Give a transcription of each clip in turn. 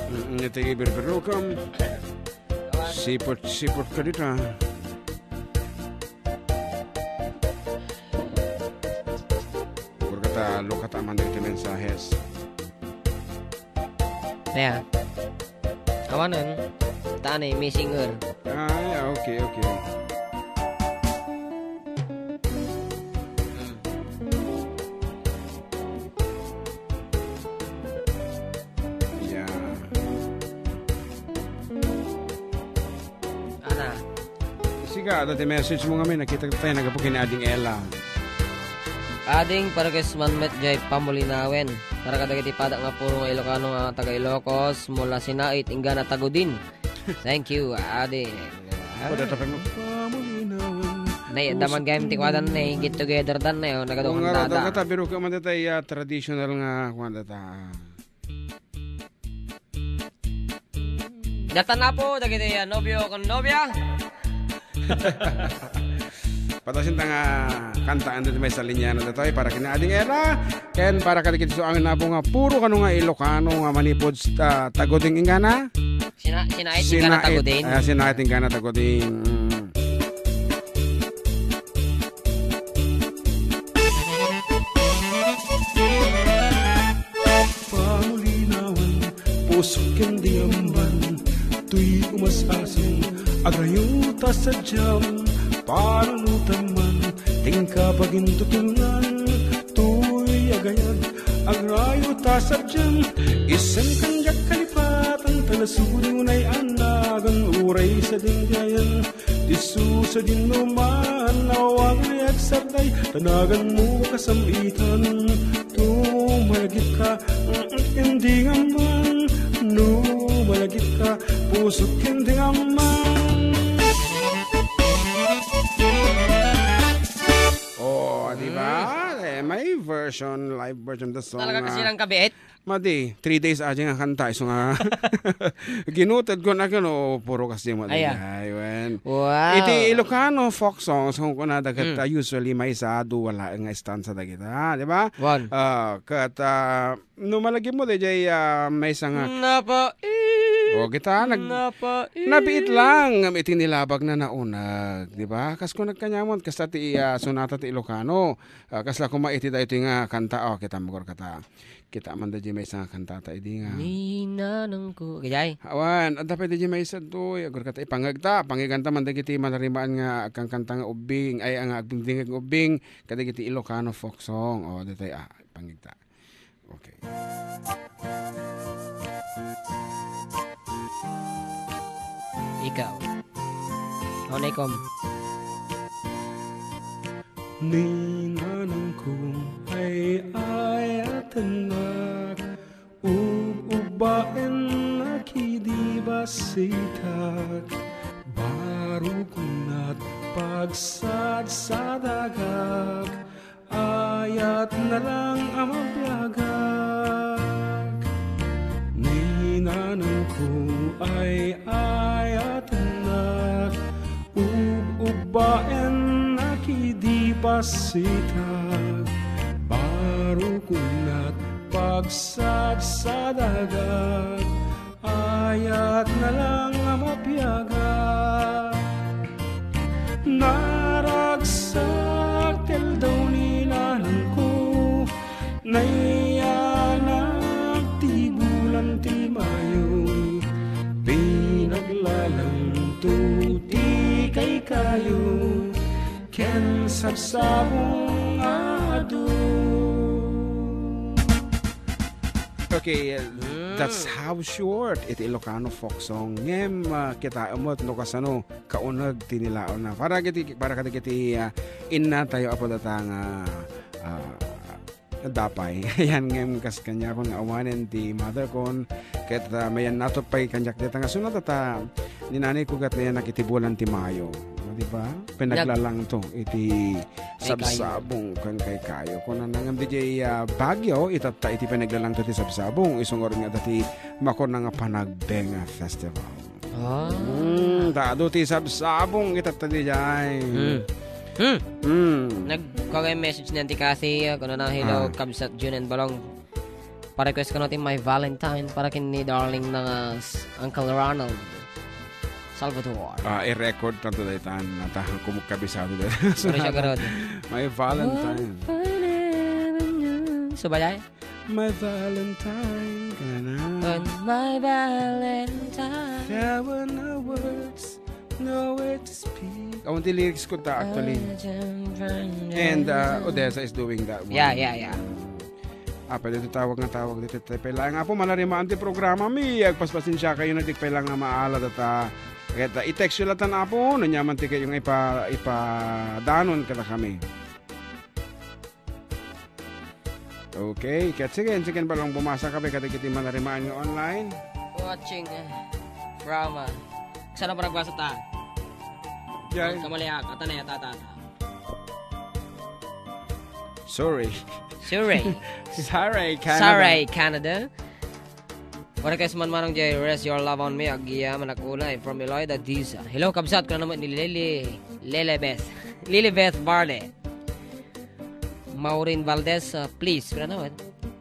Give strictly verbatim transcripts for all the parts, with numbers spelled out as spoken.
Mm, iti birbirokam. Sipot, sipot ka dita. Puro ka ta, lukatan man dagiti mensahes. Kaya, awanen, ta ni messenger. Ay, okay, okay. Yeah. Ana. Siga, adda ti message mo ngamin, nakita tayo, nagapu kini Ading Ella. Ading, para kay Sman met jay pamulinawen. Para kadagiti pada nga puro nga Ilocano nga taga Ilocos, mula Sinait, inggana Tagudin. Thank you, Ading. Pada ta pang pamulinawen. Nay, daman gayam ti kuadan nay, get together dan nay, oh, nagadukan Kung nga raw dada. Daw kata, biro ka man dita, iya, traditional nga, kuan data. Gatan na po, dagiti, ah, nobyo ken nobya. Patasin ta nga kantaan dito may sa linya na dito, eh, para kina Ading Ella, ken para kadagiti so amin na po nga puro kano nga Ilocano nga manipod sa Taguding inggana. Sina-, sinait inggana Taguding. Ah, sinait inggana Taguding. Mm. Pamulinawan, pusok ken di amban, toy umas-asong, agrayo ta sadiam, panunotan man, tingka pagintutulngan, toy agayag, agrayo ta sadiam, isem ken diak kalipatan, ta nasuri unay anagan, uray sa dinggayan, Disso sadin no man, awan nga agsarday, tanagan mo kasam-itan. No malagip ka, mm, mm, indi nga man. No malagip ka, pusok indi nga man. Oh, di ba? Mm. Eh, may version, live version of the song, Talaga kasi ah, lang kabiit. Madi, three days aja nga kanta, isu nga ginuted ko na kuno, puro kasi mo Aya. Ay, wen. Wow. Iti Ilocano folk songs, kung kuna dagat, Mm. ah, usually maysa, dua laeng nga stanza dagita, di ba? One. Ah, ket, ah, no malagip mo, di jay, ah, maysa nga Napain. O, kita, nag-, Napain. Nabiit lang, ngem iti nilabag na nauneg, di ba? Kas ko nagkanyamon, kasta ti, ah, sonata ti Ilocano. Ah, kasla koma iti daytoy nga kanta, o, kita mo, kata. Kita man da di maysa nga kantata idi nga. Ninanangko. Gayay. Awan, adda pay di maysa toy. Agur kata ipangegta, pangeganta man dagiti manarimaan nga agkankanta nga ubbing, ay, nga agdingdingeg nga ubbing, kadagiti Ilocano folk song. O, ditoy, ah, pangegta. Okay. Ikaw. Onay kom. Ninanangko ay ayatennak, ub-ubbaennak idi basitak, barukonnat pagsadsadagak, ayat na lang a mabiagak. Ninanangko ay ayatennak, ub-ubbaennak idi basitak, barukonnat pagsadsadagak, ayat na lang a mabiagak. Naragsak ti aldaw ni nanangko, nayanak ti bulan ti Mayo, pinaglalangto ti kaykayo ken sabsabong a adu. Okay, uh, Mm. that's how short iti Ilocano folk song. Ngem, uh, kitaem met no kasano kauneg ti nilaona. Para kiti, para kadagiti, uh, inna tayo, apo data nga, uh, dapay. Ayan, ngem kas kaniakon nga awanen ti mother kon, ket, uh, mayan natop pay kaniak dita nga sunod, ata, ni nanay ko gat nayanak iti bulan ti Mayo. O, di ba? Pinaglalangto iti Kaykayo. Sabsabong ken kaykayo. Kunana ngem di jay, ah, Baguio, itatta iti pinaglalangto ti sabsabong. Isu ngarud nga adda ti makuna nga Panagbenga Festival. Ah. Mm, ta adu ti sabsabong itatta di jay. Mm. Hmm. Hmm. Nagkagay message ni Auntie Cathy, ah, kuno na, "Hello, Ah. Kabsat Jun and Balong." Pa-request ko na ti My Valentine para ken ni darling na nga s-, Uncle Ronald Salvador. Ah, i-record tanto daytan, natahan ko magkabisado daytan. Sorry siya, garod. My Valentine. One fine avenue. So, balay? My Valentine, kana. On my Valentine. There were no words, no way to speak. Awan ti lyrics ko ta, actually. And, uh, Odessa is doing that one. Yeah, yeah, yeah. Ah, pwede ti tawag nga tawag dito. Tayo pa lang nga po, manarimaan ti programa mi. Agpaspasensiakayo na ti pay lang nga maala data. Kaya i-text yo latan, Apo, no, nyaman ti kayong ipa-, ipadanon kadakami. Okay, ket sige, sige, Balong, bumasa ka, be, kadagiti manarimaan nga online. Watching, eh, from, ah, saan ako nagbasa ta? Diay. Ang kamaliak, ata na yata, ata, ata. Sorry. Sorry. Sorry, Canada. Sorry, Canada. Para kay Manong J, rest your love on me, agyamanak unay, from Eloy Dadisa. Hello, kabsat, ko naman ni Lily, Lily Beth. Lily Beth Barle. Maureen Valdez, uh, please, ko naman.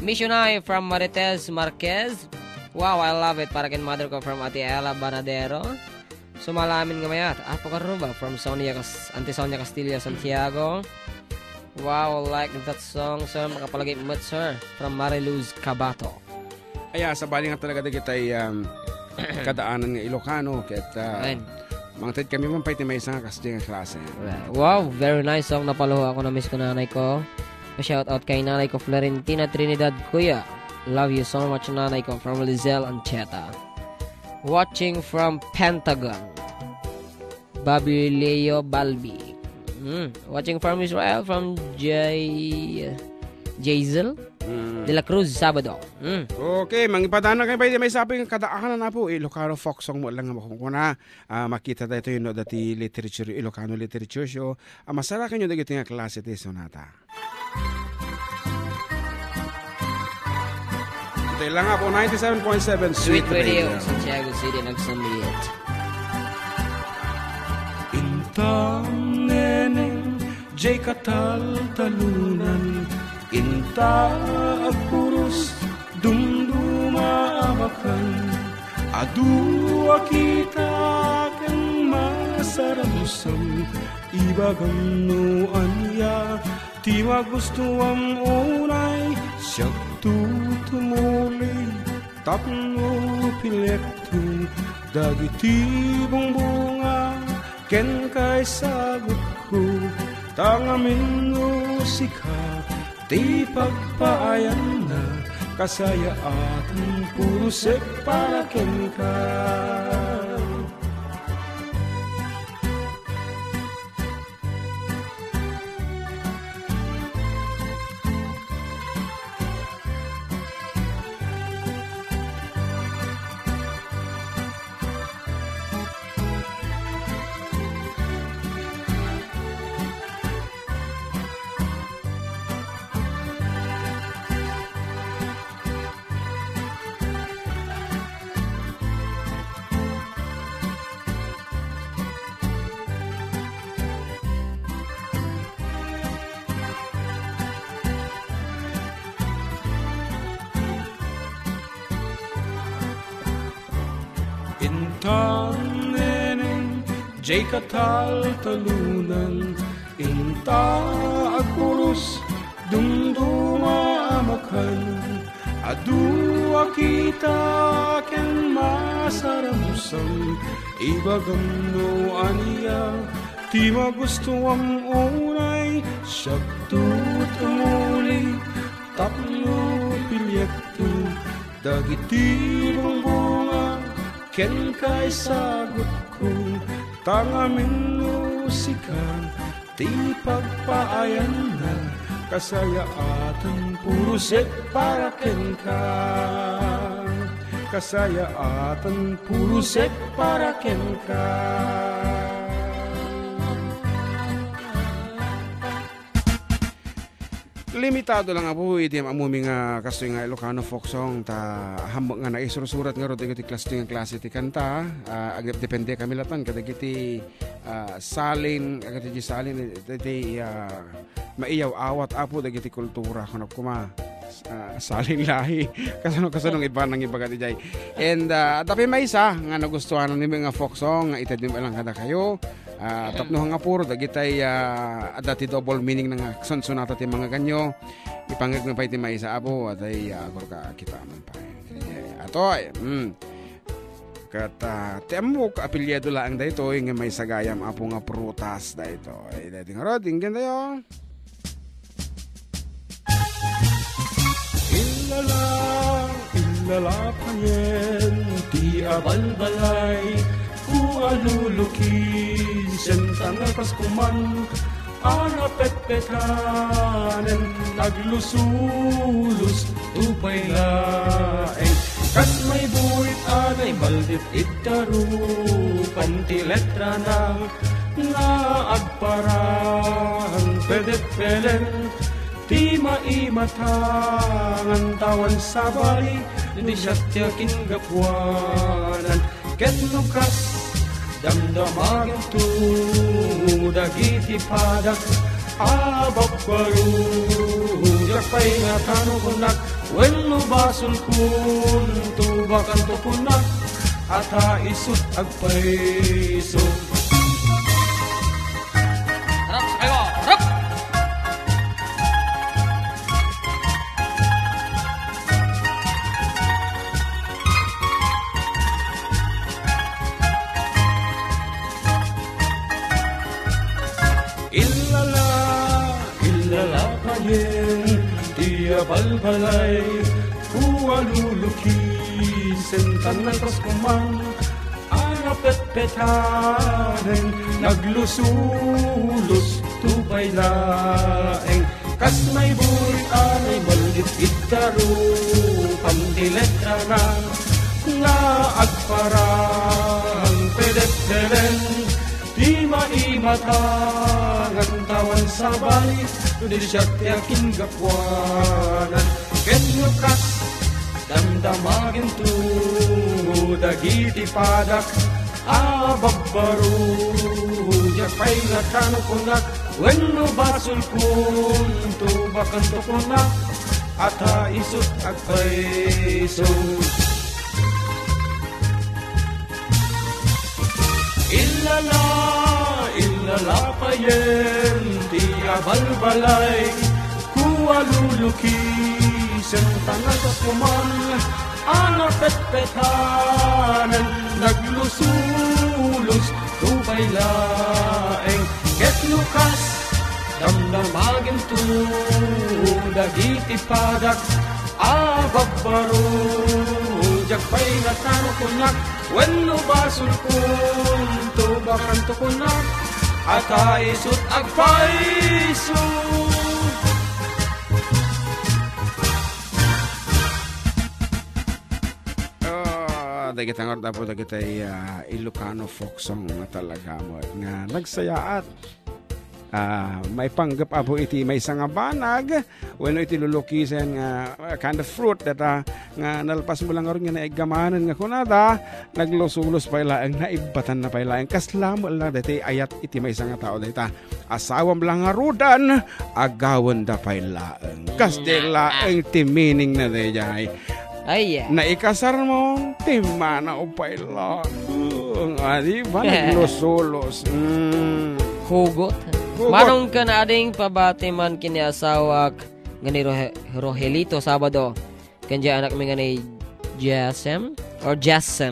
Mission I from Marites Marquez. Wow, I love it. Para ken mother ko from Ate Ella Banadero. Sumalamin nga mayat, Apo Karuba from Sonia Cas-, Auntie Sonia Castillo Santiago. Wow, like that song, sir. Makapalagi met, sir. From Mariluz Cabato. Aya, sabali nga talaga dagiti, um, kadaanan nga Ilocano, ket, uh, Amen. Mangted kami man pay ti maysa nga kasdi nga klase. Wow, very nice song. Napaluho ako, na-miss ko nanay ko. Pa-shout out kay nanay ko, Florentina Trinidad, kuya. Love you so much, nanay ko, from Lizelle Ancheta. Watching from Pentagon. Bobby Leo Balbi. Mm. Watching from Israel, from Jay-, Jazel Mm. De La Cruz, Sabado. Mm. Okay, mangipadana kayo pa, may sabi ng kadaanan na po, Ilocano folk song mo lang mo kung kuna, ah, makita tayo yun, no, dati literature, Ilocano literature show. Ah, masarakan nyo dagito nga klase ti sonata. Ito lang nga po, ninety-seven point seven Sweet Sweet Radio, Radio. Santiago City, nagsambit. Intan neneng, jay kataltalunan, inta agpuros, dumduma a makan. Adu a kita ken masaramsam, ibagam no ania ti magustuam, unay siak tumuli tapno pilekto dagiti bungbunga ken kaisagutko, ta ngamin no sika ti pagpaayanna, kasayaatan puro sek para kenka. Intan neneng, jay kataltalunan, inta agpuros, dumduma a makan. Adu a kita ken masaramsam, ibagam no ania ti magustuam, unay siak tumuli tapno piliekto dagiti bungbunga ken kaisagutko, ta ngamin no sika ti pagpaayanna, kasayaatan puro sek para kenka. Kasayaatan puro sek para kenka. Limitado lang, Apo, iti ammom nga kastoy nga Ilocano folk song, ta hammo nga naisursurat ngarud dagiti kastoy nga klase ti kanta. Ah, agdepende kami laeng kadagiti, ah, salin, kadagiti salin, iti, ah, maiyaw-awat, Apo, dagiti kultura, kunak koma, ah, salin lahi. Kasano, kasano nga iba nangibaga diay. And, ah, adda pay maysa nga nagustuanan mi nga folk song nga itedmi lang kadakayo. Ah, tapno nga puro dagitay, ah, adda ti double meaning nga sunsonata ti mangngeganyo. Ipangegmo pay ti maysa, Apo, atay, ah, agurka kita man pay. Atoy, mm. Ket, ah, ti ammok, apelyido laeng daytoy nga maysa gayam, Apo, nga prutas daytoy. Daytoy ngarud, inggen tayo. Ilala, ilala payen ti abalbalay, ku a lulukisen ta nakas kuman a napetpetanen, naglusulos, tupay laeng. Kas maybuit a naimaldit ita rupan ti letrana nga agparang pedetpelen. Ti maimatangan tawan sabali, no di siak ti akingapuanan. Ket no kas damdamagenton dagiti padak a babbaro, diak pay nga tano kunak, wenno basolkon, tubakanto kunak, a ta isut' agpayso. Harap, sayo, harap! Ilala, ilala payen ti abalbalay, ku a lulukisen ta nakas kuman a napetpetanen, naglusulos, tupay laeng. Kas maybuit a naimaldit ita rupan ti letrana nga agparang pedetpelen. Ti maimatangan tawan sabali, no di siak ti akingapuanan. Ket no kas damdamagenton dagiti padak a babbaro, diak pay nga tano kunak, wenno basolkon, tubakanto kunak, a ta isut' agpayso. Ilala, ilala payen ti abalbalay, ku a lulukisen ta nakas kuman a napetpetanen, naglusulos, tupay laeng. Ket no kas damdamagenton dagiti padak a babbaro, diak pay nga tano kunak, wenno basolkon, tubakanto kunak, a ta isut' agpayso. Ah, dagiti ngarud, Apo, dagiti, ah, Ilocano folk song nga talaga met nga nagsayaat. Ah, maipanggep, Apo, iti maysa nga banag wenno iti lulukisen nga, ah, kind of fruit data nga nalpasmo la ngarud nga naiggamanen nga kunada, naglusulos pay laeng, naibbatanna pay laeng. Kasla met la daytoy ayat iti maysa nga tao dayta. Asawam la ngaruden, agawenda pay laeng. Kasta laeng ti meaning na daydiay. Ay, yeah. Naikasarmo, timmanaw pay laeng. Adi ba, naglusulos. Mm. Hugot. Hugot. Manong ken ading, pabati man ken ni asawak nga ni Rohe-, Rogelito Sabado. Ken diay anakmi nga ni Jasem or Jasem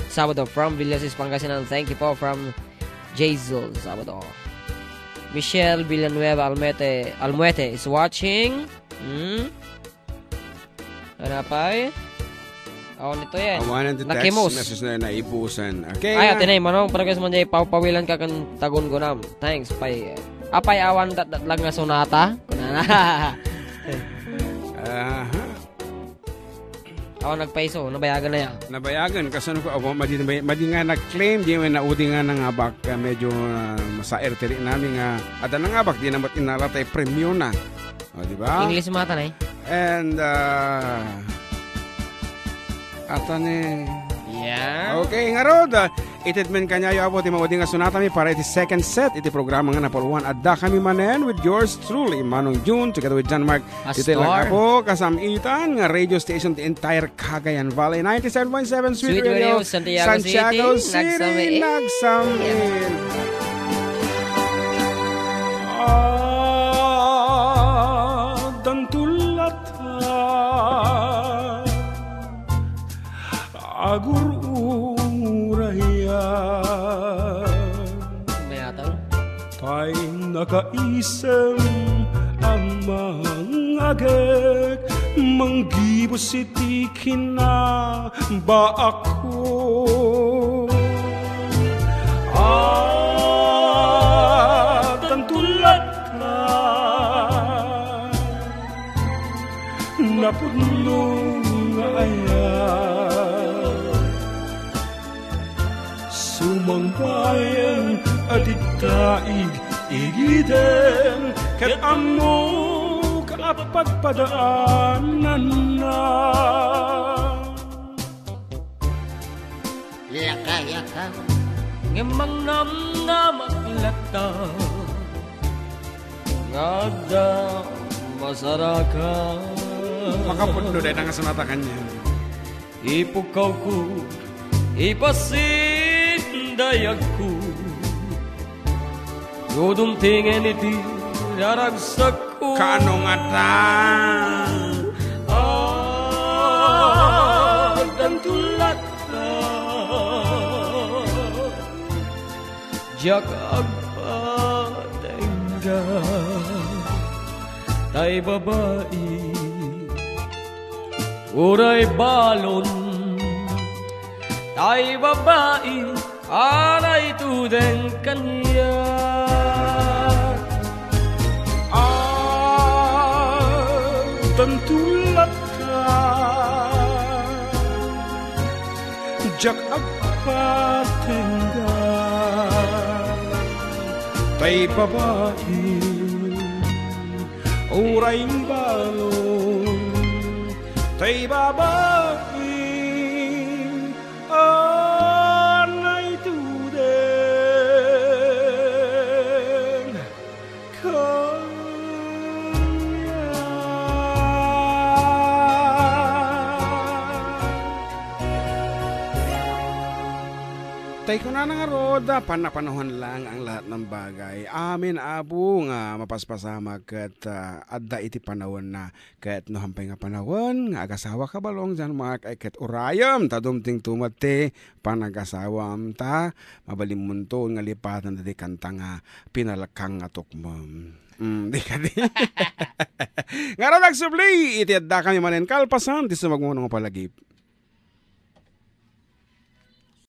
Sabado from Villasis, Pangasinan. Thank you po from Jazel Sabado. Michelle Villanueva Almete, Almuete is watching. Hmm? Ano pay? Awan ito yan. Awanan ti text Nakimus. Message na naibusan. Okay, Ay, ah. Ate Nay, manong, parang kasi man diay papawilan ka kan tagun gunam. Thanks, pay. Apay awan dat, dat lang nga sonata? Kunana. Aha. Awan nagpayso, nabayagan na ya. Nabayagan, kasano ko, awan, madi, madi, madi nga nag-claim, di man naudi nga nangabak, ah, medyo, ah, masaer tiri namin nga, ada nangabak, di na mat inala tay premyo na. O, di ba? English mata na eh. And, uh, atane. Yeah. Okay, ngarud, uh, itedmen kaniayo, Apo, ti maudi nga sonata mi para iti second set iti programa nga napalwan. Adda kami manen with yours truly, Manong June, together with John Mark. Ditoy lang, Apo, kasam-itan nga radio station ti entire Cagayan Valley, ninety-seven point seven Sweet Radio, Santiago City, nagsam-it. Nagsam-it. Addan tulata, agur-urayan. Mayatan. Pay nakaisem a mangagek, manggibus iti kinabaakko. Addan tulata, napudno nga ayat. Sumangbayen a diddaig igiden ket ammok a padpadaananna. Yaka, yaka. Ngem mangnamnamak latta nga adda masarakan. Makapudno dayta nga sonata kaniak. Ipukkawko, ipasindayagko, no dumtingen iti raragsakko. Kaano ngata? Addan tulata. Diak agpatengga, tay babai, uray balon, tay babai a naituden kaniak. Addan tulata. Diak agpatengga, tay babai, uray balon, tay babai a naituden. Kaniak. Tay kunana ngarud, panapanahon lang ang lahat ng bagay. Amen, Apo, nga mapaspasamak ket, ah, adda iti panawen na. Ket no hampay nga panawen nga agasawaka, Balong John Mark, ay ket urayem ta dumteng tumet ti panagasawam ta mabalinmonto nga lipaten daydi kanta nga pinalkang nga tukmem. Mm, di kadi. Ngarud, agsubli iti addakami manen kalpasan ti sumagmamano nga palagip.